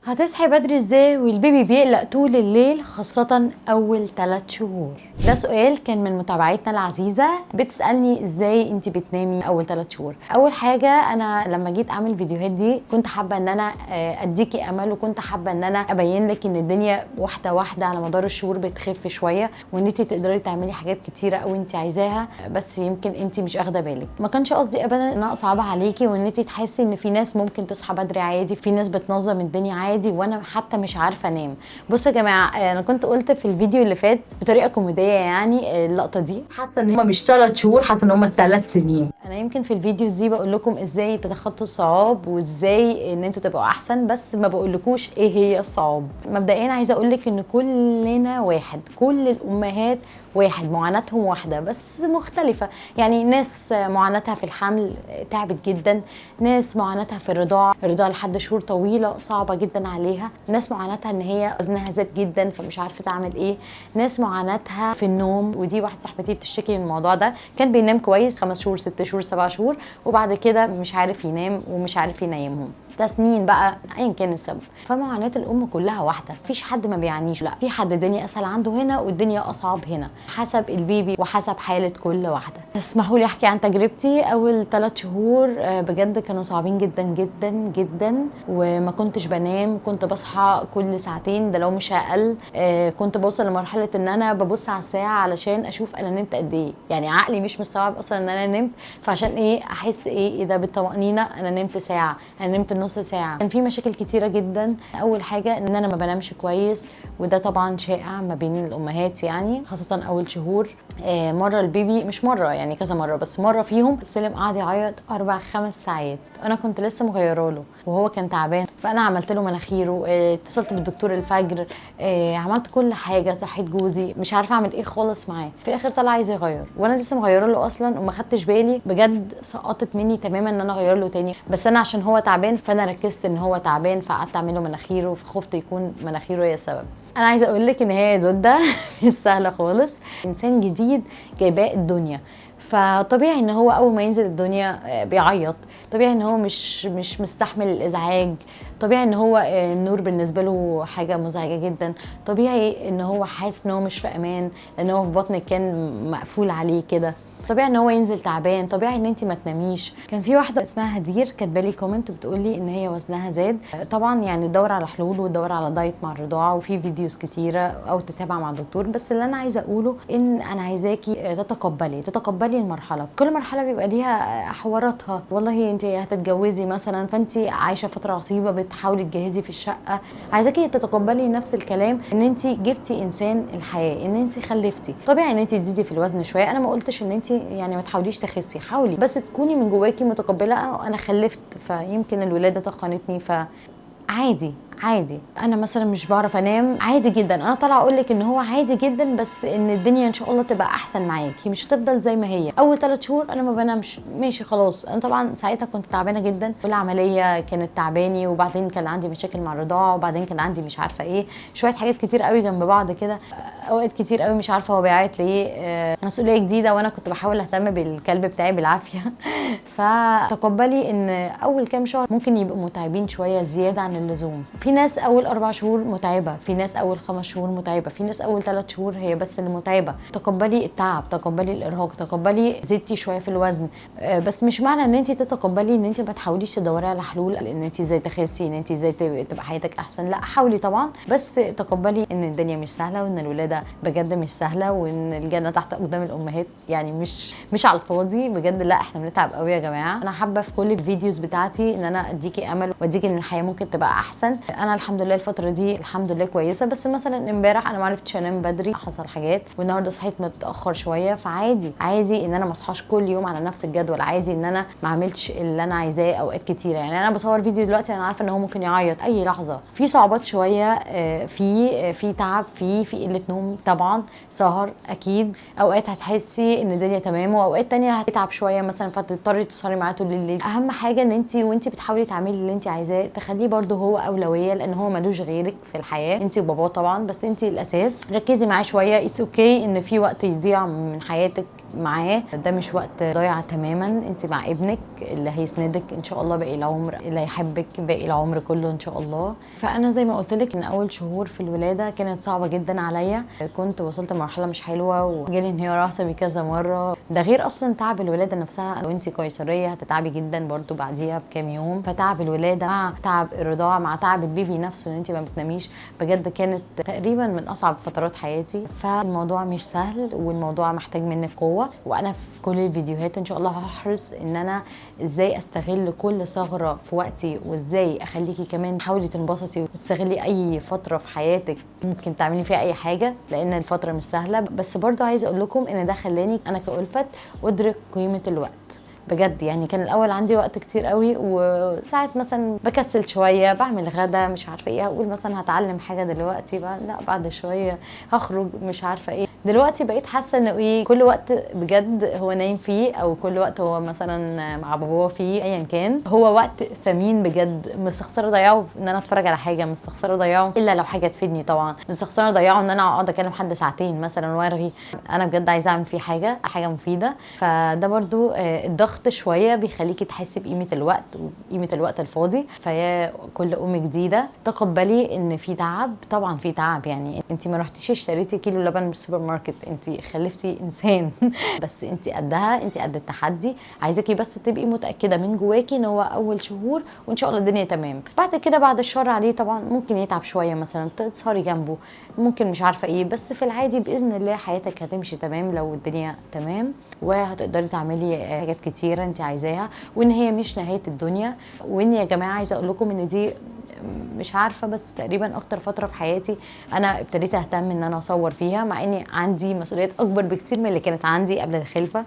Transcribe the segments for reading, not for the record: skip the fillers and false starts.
هتصحي بدري ازاي والبيبي بيقلق طول الليل خاصة اول 3 شهور؟ ده سؤال كان من متابعتنا العزيزة، بتسألني ازاي انت بتنامي اول 3 شهور. اول حاجة انا لما جيت اعمل الفيديوهات دي كنت حابة ان انا اديكي امل، وكنت حابة ان انا ابين لك ان الدنيا واحدة واحدة على مدار الشهور بتخف شوية، وان انت تقدري تعملي حاجات كتيرة قوي انت عايزاها، بس يمكن انت مش اخدة بالك. ما كانش قصدي ابدا ان انا اصعبها عليكي وان انت تحسي ان في ناس ممكن تصحى بدري عادي، في ناس بتنظم الدنيا عادي، وانا حتى مش عارفه انام. بصوا يا جماعة، انا كنت قلت في الفيديو اللي فات بطريقة كوميدية اللقطة دي، حاسه ان هم مش 3 شهور، حاسه ان هم 3 سنين. انا يمكن في الفيديوز دي بقول لكم ازاي تتخطوا الصعاب وازاي ان انتوا تبقوا احسن، بس ما بقولكوش ايه هي الصعاب. مبدئيا عايزه اقول لك ان كلنا واحد، كل الامهات واحد، معاناتهم واحدة بس مختلفة. ناس معاناتها في الحمل تعبت جدا، ناس معاناتها في الرضاعة، الرضاعة لحد شهور طويلة صعبة جدا عليها، ناس معاناتها ان هي وزنها زاد جدا فمش عارفه تعمل ايه، ناس معاناتها في النوم، ودي واحدة صاحبتي بتشتكي من الموضوع ده، كان بينام كويس 5 شهور 6 شهور 7 شهور وبعد كده مش عارف ينام ومش عارف ينيمهم، ده سنين بقى ايا كان السبب. فمعاناه الام كلها واحدة، مفيش حد ما بيعانيش، لا في حد الدنيا اسهل عنده هنا والدنيا اصعب هنا، حسب البيبي وحسب حاله كل واحدة. اسمحوا لي احكي عن تجربتي. اول 3 شهور بجد كانوا صعبين جدا جدا جدا، وما كنتش بنام، كنت بصحى كل ساعتين ده لو مش اقل. كنت بوصل لمرحلة ان انا ببص على الساعة علشان اشوف انا نمت قد ايه، عقلي مش مستوعب اصلا ان انا نمت، فعشان ايه احس ايه ده بالطمانينه، انا نمت ساعة، انا نمت نص ساعة. كان في مشاكل كتيرة جدا. اول حاجة ان انا ما بنامش كويس، وده طبعا شائع ما بين الامهات خاصة اول شهور. مرة البيبي، مش مرة يعني كذا مرة، بس مرة فيهم سلم قعد يعيط 4-5 ساعات، انا كنت لسه مغيرة له وهو كان تعبان، فانا عملت له مناخيره، اتصلت بالدكتور الفجر، عملت كل حاجة، صحيت جوزي، مش عارفه اعمل ايه خالص معاه. في الاخر طلع عايز يغير وانا لسه مغيرة له اصلا وما خدتش بالي، بجد سقطت مني تماما ان انا اغير له تاني، بس انا عشان هو تعبان فانا ركزت ان هو تعبان فقعدت اعمل له مناخيره، فخفت يكون مناخيره هي السبب. انا عايزه اقول لك ان هي دوده مش سهلة خالص، انسان جديد جايباه الدنيا، فطبيعي ان هو اول ما ينزل الدنيا بيعيط، طبيعي ان هو مش مستحمل الازعاج، طبيعي ان هو النور بالنسبة له حاجة مزعجة جدا، طبيعي ان هو حاسس ان هو مش في امان لان هو في بطنك كان مقفول عليه كده، طبيعي ان هو ينزل تعبان، طبيعي ان انت ما تناميش. كان في واحدة اسمها هدير كاتبه لي comment بتقول لي ان هي وزنها زاد، طبعا تدور على حلول وتدور على diet مع الرضاعة، وفي videos كتيرة او تتابع مع الدكتور، بس اللي انا عايزه اقوله ان انا عايزاكي تتقبلي المرحلة، كل مرحلة بيبقى ليها حواراتها. والله انت هتتجوزي مثلا فانت عايشه فترة عصيبة بتحاولي تجهزي في الشقة، عايزاكي تتقبلي نفس الكلام ان انت جبتي انسان الحياة، ان انت خلفتي، طبيعي ان انت تزيدي في الوزن شوية. انا ما قلتش ان انت ما تحاوليش تخسي، حاولي بس تكوني من جواكي متقبله، انا خلفت فيمكن الولادة تخنتني، فعادي عادي. انا مثلا مش بعرف انام، عادي جدا، انا طالعه اقول لك ان هو عادي جدا، بس ان الدنيا ان شاء الله تبقى احسن معاكي، مش هتفضل زي ما هي. اول 3 شهور انا ما بنامش، ماشي خلاص. انا طبعا ساعتها كنت تعبانة جدا، والعملية كانت تعباني، وبعدين كان عندي مشاكل مع الرضاعة، وبعدين كان عندي مش عارفه ايه، شوية حاجات كتير قوي جنب بعض كده، اوقات كتير قوي مش عارفه هو بيعيط ليه، مسؤولية جديدة، وانا كنت بحاول اهتم بالكلب بتاعي بالعافية. فتقبلي ان اول كام شهر ممكن يبقوا متعبين شوية زيادة عن اللزوم. في ناس اول 4 شهور متعبة، في ناس اول 5 شهور متعبة، في ناس اول 3 شهور هي بس اللي متعبة. تقبلي التعب، تقبلي الارهاق، تقبلي زدتي شوية في الوزن، بس مش معنى ان انت تتقبلي ان انت ما تحاوليش تدوري على حلول، ان انت ازاي تخسي، ان انت ازاي تبقى حياتك احسن، لا حاولي طبعا، بس تقبلي ان الدنيا مش سهلة، وان الولادة بجد مش سهلة، وان الجنة تحت اقدام الامهات، مش على الفاضي بجد، لا احنا بنتعب قوي يا جماعة. انا حابة في كل ال videos بتاعتي ان انا اديكي امل واديكي ان الحياة ممكن تبقى احسن. انا الحمد لله الفترة دي الحمد لله كويسة، بس مثلا امبارح انا ما عرفتش انام بدري، حصل حاجات، والنهارده صحيت متاخر شوية، فعادي عادي ان انا ما اصحاش كل يوم على نفس الجدول، عادي ان انا ما اعملش اللي انا عايزاه اوقات كتيرة. انا بصور فيديو دلوقتي انا عارفه ان هو ممكن يعيط اي لحظة، في صعوبات شوية، في تعب، في قلة نوم طبعا، سهر اكيد، اوقات هتحسي ان الدنيا تمام، واوقات تانية هتتعب شوية مثلا فتضطري تسهري معاه طول الليل. اهم حاجة ان انت وانت بتحاولي تعملي اللي انت عايزاه تخليه برده هو اولوية، لان هو ملوش غيرك في الحياة، انت وباباه طبعا، بس انت الاساس. ركزي معاه شوية، it's okay ان في وقت يضيع من حياتك معاه، ده مش وقت ضايع تماما. انت مع ابنك اللي هيسندك ان شاء الله باقي العمر، اللي هيحبك باقي العمر كله ان شاء الله. فانا زي ما قلت لك ان اول شهور في الولادة كانت صعبة جدا عليا، كنت وصلت لمرحلة مش حلوة وجالي انهيار عصبي كذا مرة، ده غير اصلا تعب الولادة نفسها. لو انت قيصرية هتتعبي جدا برضو بعديها بكام يوم، فتعب الولادة مع تعب الرضاعة مع تعب البيبي نفسه ان انت ما بتناميش، بجد كانت تقريبا من اصعب فترات حياتي. فالموضوع مش سهل والموضوع محتاج منك قوة، وانا في كل الفيديوهات ان شاء الله هحرص ان انا ازاي استغل كل ثغره في وقتي، وازاي اخليكي كمان تحاولي تنبسطي وتستغلي اي فترة في حياتك ممكن تعملي فيها اي حاجة، لان الفترة مش سهلة. بس برضو عايزه اقول لكم ان ده خلاني انا كألفت ادرك قيمة الوقت بجد. يعني كان الاول عندي وقت كتير قوي، وساعات مثلا بكسل شوية، بعمل غدا مش عارفه ايه، اقول مثلا هتعلم حاجة دلوقتي، لا بعد شوية هخرج مش عارفه ايه. دلوقتي بقيت حاسه انه ايه، كل وقت بجد هو نايم فيه، او كل وقت هو مثلا مع باباه فيه، ايا كان هو وقت ثمين بجد. مستخسره اضيعه ان انا اتفرج على حاجة، مستخسره اضيعه الا لو حاجة تفيدني طبعا، مستخسره اضيعه ان انا اقعد اكلم حد ساعتين مثلا وارغي. انا بجد عايزه اعمل فيه حاجة مفيدة. فده برضو الضغط شوية بيخليكي تحسي بقيمة الوقت وقيمه الوقت الفاضي. فيا كل ام جديدة تقبلي ان في تعب، طبعا في تعب، يعني انت ما رحتيش اشتريتي كيلو لبن من السوبر ماركت، انت خلفتي انسان بس انت قدها، انت قد التحدي. عايزاكي بس تبقي متاكدة من جواكي ان هو اول شهور وان شاء الله الدنيا تمام. بعد كده بعد الشهر عليه طبعا ممكن يتعب شوية، مثلا تسهري جنبه، ممكن مش عارفه ايه، بس في العادي باذن الله حياتك هتمشي تمام لو الدنيا تمام، وهتقدري تعملي حاجات كتيرة انت عايزاها، وان هي مش نهاية الدنيا. وان يا جماعة عايزه اقول لكم ان دي مش عارفه بس تقريبا اكتر فترة في حياتي انا ابتديت اهتم ان انا اصور فيها، مع اني عندي مسؤوليات اكبر بكتير من اللي كانت عندي قبل الخلفة.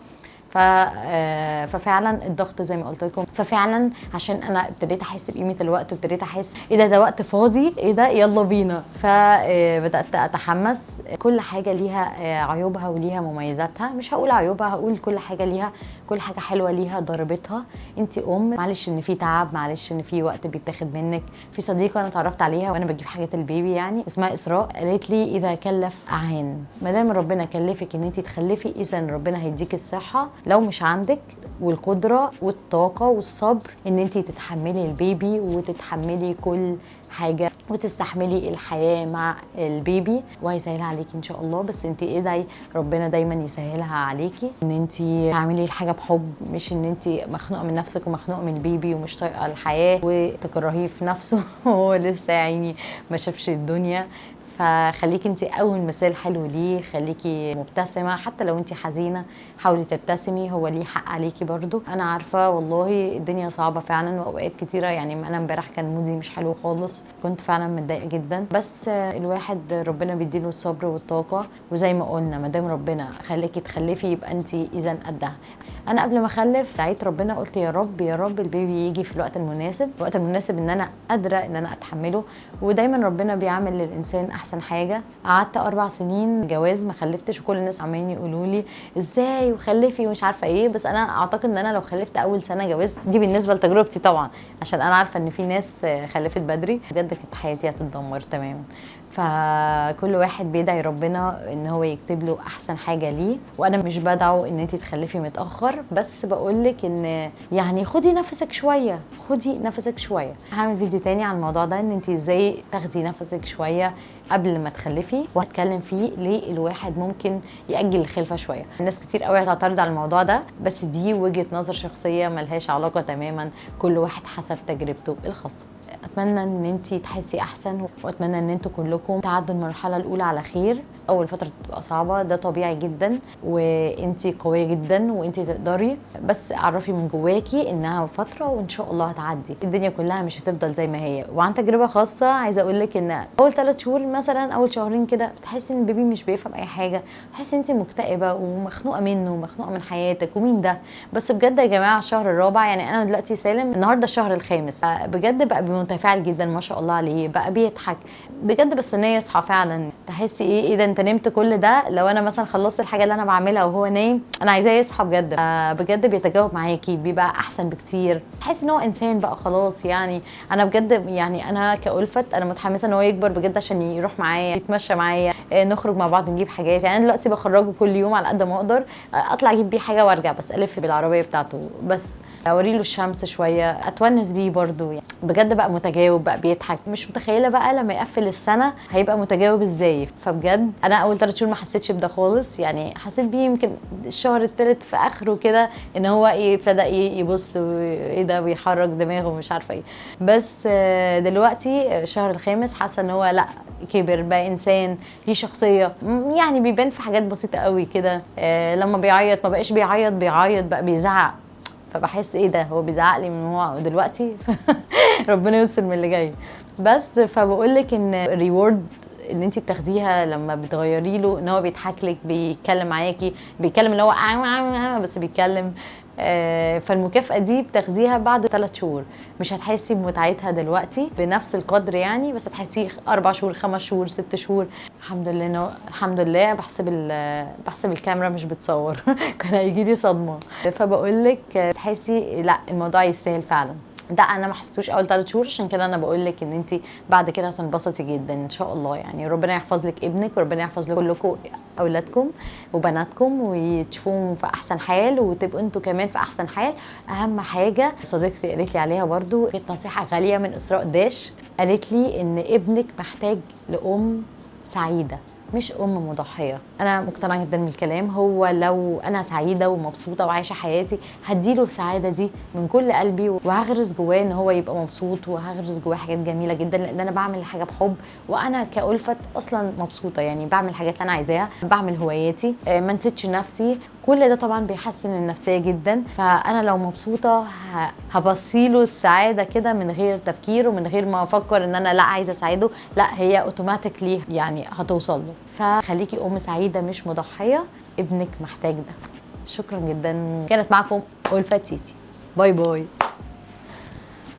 ففعلا الضغط زي ما قلت لكم، ففعلا عشان انا ابتديت احس بقيمة الوقت، وابتديت احس ايه ده وقت فاضي، ايه ده يلا بينا، فبدات اتحمس. كل حاجة ليها عيوبها وليها مميزاتها، مش هقول عيوبها، هقول كل حاجة ليها، كل حاجة حلوة ليها ضربتها. انت ام، معلش ان في تعب، معلش ان في وقت بيتاخد منك. في صديقه انا اتعرفت عليها وانا بجيب حاجات البيبي يعني، اسمها اسراء، قالت لي اذا كلف اعان، ما دام ربنا كلفك ان انت تخلفي اذا ربنا هيديك الصحة لو مش عندك، والقدرة والطاقة والصبر ان انت تتحملي البيبي وتتحملي كل حاجة وتستحملي الحياة مع البيبي، وهيسهلها عليكي ان شاء الله. بس انت ادعي ربنا دايما يسهلها عليكي، ان انت تعملي الحاجة بحب، مش ان انت مخنوقة من نفسك ومخنوقة من البيبي ومش طايقة الحياة وتكرهيه في نفسه وهو لسه يعني ما شافش الدنيا. فخليكي انت اول مثال حلو ليه، خليكي مبتسمة حتى لو انت حزينة، حاولي تبتسمي، هو ليه حق عليكي برضو. انا عارفه والله الدنيا صعبة فعلا واوقات كتيرة، يعني انا امبارح كان مودي مش حلو خالص، كنت فعلا متضايقة جدا، بس الواحد ربنا بيديله الصبر والطاقة، وزي ما قلنا ما دام ربنا خليكي تخلفي يبقى انت اذا قدها. انا قبل ما اخلف دعيت ربنا، قلت يا رب يا رب البيبي يجي في الوقت المناسب، الوقت المناسب ان انا قادرة ان انا اتحمله، ودايما ربنا بيعمل للانسان احسن حاجة. قعدت 4 سنين جواز ما خلفتش، وكل الناس عمالين يقولوا لي ازاي وخلفي ومش عارفه ايه، بس انا اعتقد ان انا لو خلفت اول سنة جواز، دي بالنسبة لتجربتي طبعا عشان انا عارفه ان في ناس خلفت بدري، بجد كانت حياتي هتتدمر تماما. فكل واحد بيدعي ربنا ان هو يكتب له احسن حاجة ليه، وانا مش بدعو ان انت تخلفي متاخر، بس بقولك ان يعني خدي نفسك شوية، خدي نفسك شوية. هعمل فيديو تاني عن الموضوع ده، ان انت ازاي تاخدي نفسك شوية قبل ما تخلفي، وهتكلم فيه ليه الواحد ممكن ياجل الخلفة شوية. الناس كتير قوي هتعترض على الموضوع ده، بس دي وجهه نظر شخصية ملهاش علاقة تماما، كل واحد حسب تجربته الخاصة. اتمنى ان انتي تحسي احسن، واتمنى ان انتوا كلكم تعدوا المرحلة الاولى على خير. اول فترة بتبقى صعبة، ده طبيعي جدا، وانتي قوية جدا وانتي تقدري، بس اعرفي من جواكي انها فترة وان شاء الله هتعدي، الدنيا كلها مش هتفضل زي ما هي. وعن تجربه خاصة عايزه اقول لك ان اول 3 شهور مثلا، اول شهرين كده، بتحسي ان البيبي مش بيفهم اي حاجة، تحسي ان انتي مكتئبه ومخنوقه منه ومخنوقه من حياتك ومين ده. بس بجد يا جماعة الشهر الرابع، يعني انا دلوقتي سالم النهارده الشهر الخامس، بجد بقى متفاعل جدا ما شاء الله عليه، بقى بيضحك بجد، بس ان يصحى فعلا تحسي ايه ده انت نمت كل ده؟ لو انا مثلا خلصت الحاجة اللي انا بعملها وهو نايم انا عايزاه يصحى بجد. بجد بيتجاوب معاكي، بيبقى احسن بكتير، تحس ان هو انسان بقى خلاص. يعني انا بجد يعني انا كألفت انا متحمسة ان هو يكبر بجد عشان يروح معايا، يتمشى معايا، نخرج مع بعض، نجيب حاجات. يعني انا دلوقتي بخرجه كل يوم على قد ما اقدر، اطلع اجيب بيه حاجة وارجع، بس الف بالعربية بتاعته، بس اوري له الشمس شوية، اتونس بيه برده. يعني بجد بقى متجاوب، بقى بيضحك. مش متخيله بقى لما يقفل السنة هيبقى متجاوب ازاي. فبجد انا اول 3 شهور ما حسيتش بده خالص، يعني حسيت بيه يمكن الشهر الثالث في اخره كده ان هو ايه ابتدى ايه يبص وايه ده ويحرك دماغه ومش عارفه ايه. بس دلوقتي الشهر الخامس حاسه ان هو لا كبر بقى، انسان ليه شخصية، يعني بيبان في حاجات بسيطة قوي كده. لما بيعيط ما بقاش بيعيط، بيعيط بقى بيزعق، فبحس ايه ده هو بيزعق لي من هو دلوقتي. ربنا يستر من اللي جاي. بس فبقول لك ان ال reward اللي انت بتاخديها لما بتغيري له ان هو بيضحك لك، بيتكلم معاكي، بيتكلم اللي هو بس بيتكلم، فالمكافأة دي بتاخديها بعد 3 شهور، مش هتحسي بمتعتها دلوقتي بنفس القدر يعني، بس هتحسيه 4 شهور 5 شهور 6 شهور. الحمد لله إنه الحمد لله بحسب الكاميرا مش بتصور كان هيجي لي صدمة. فبقول لك تحسي لا الموضوع يستاهل فعلا. ده انا ما حسيتوش اول 3 شهور، عشان كده انا بقول لك ان انت بعد كده هتنبسطي جدا ان شاء الله. يعني ربنا يحفظ لك ابنك، وربنا يحفظ لك كلكم اولادكم وبناتكم، وتشوفوهم في احسن حال وتبقوا انتوا كمان في احسن حال. اهم حاجة صديقتي قالت لي عليها برضو، كانت نصيحة غالية من اسراء داش، قالت لي ان ابنك محتاج لام سعيدة مش ام مضحيه. انا مقتنعة جدا بالكلام، هو لو انا سعيدة ومبسوطة وعايشة حياتي هديله السعادة دي من كل قلبي، وهغرس جواه ان هو يبقى مبسوط، وهغرس جواه حاجات جميلة جدا، لان انا بعمل حاجة بحب، وانا كألفت اصلا مبسوطة، يعني بعمل الحاجات اللي انا عايزاها، بعمل هواياتي، ما نسيتش نفسي، كل ده طبعا بيحسن النفسية جدا. فانا لو مبسوطة هبصيله السعادة كده من غير تفكير ومن غير ما افكر ان انا لا عايزه اساعده، لا هي automatically يعني هتوصل له. فخليكي ام سعيدة مش مضحيه، ابنك محتاج ده. شكرا جدا، كانت معكم ألفت تيتي، bye bye.